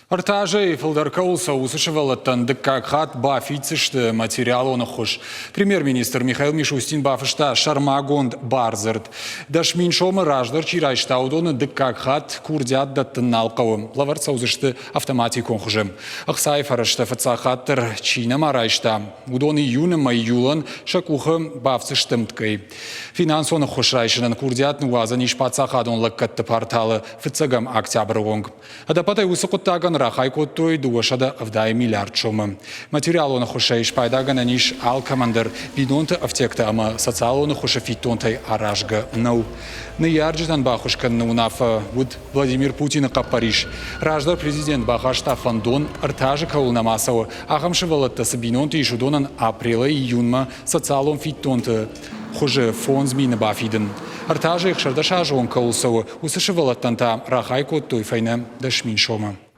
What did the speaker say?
Ӕртӕ азӕй фылдӕр кӕуыл цӕуы, уыцы сывӕллӕттӕн дыккаг хатт бафиддзысты материалон ӕххуыс. Премьер-министр Михаил Мишустин бафыста сӕрмагонд бардзырд. 10 000 сомы раздӕр чи райста, уыдоны дыккаг хатт курдиат дӕттын нал хъӕуы. Лӕвӕрд цӕудзысты автоматикон хуызы. Ӕхцайы фӕрӕзтӕ фыццаг хатт дӕр чи нӕма райста, уыдон июны мӕй июлӕн сӕ къухы бафтдзысты ӕмткӕй. Финансон ӕххуыс райсынӕн курдиат ныууадзӕн ис паддзахадон лӕггӕдты порталы фыццӕгӕм октябры онг. Ӕдӕппӕтӕй уыцы хъуыддагӕн рахай кодтой 270 миллиард сомы. Материалон ӕххуысӕй спайдагӕнӕн ис алкӕмӕн дӕр бинонты ӕфтиӕгтӕ ӕмӕ социалон ӕххуысы фиддонтӕй аразгӕ нӕу. Ныййарджытӕн баххуыс кӕныны уынаффӕ уыд Владимир Путины хъӕппӕрис. Раздӕр президент бахаста фӕндон, ӕртӕ азы кӕуыл нӕма цӕуы, ахӕм сывӕллӕттӕ цы бинонты ис, уыдонӕн апрелӕй июнмӕ социалон фиддонты хуызы 5000 бафидын. Ӕртӕ азы 16 азы онг кӕуыл цӕуы, уыцы сывӕллӕттӕн та рахай кодтой фӕйнӕ 10 000 сомы.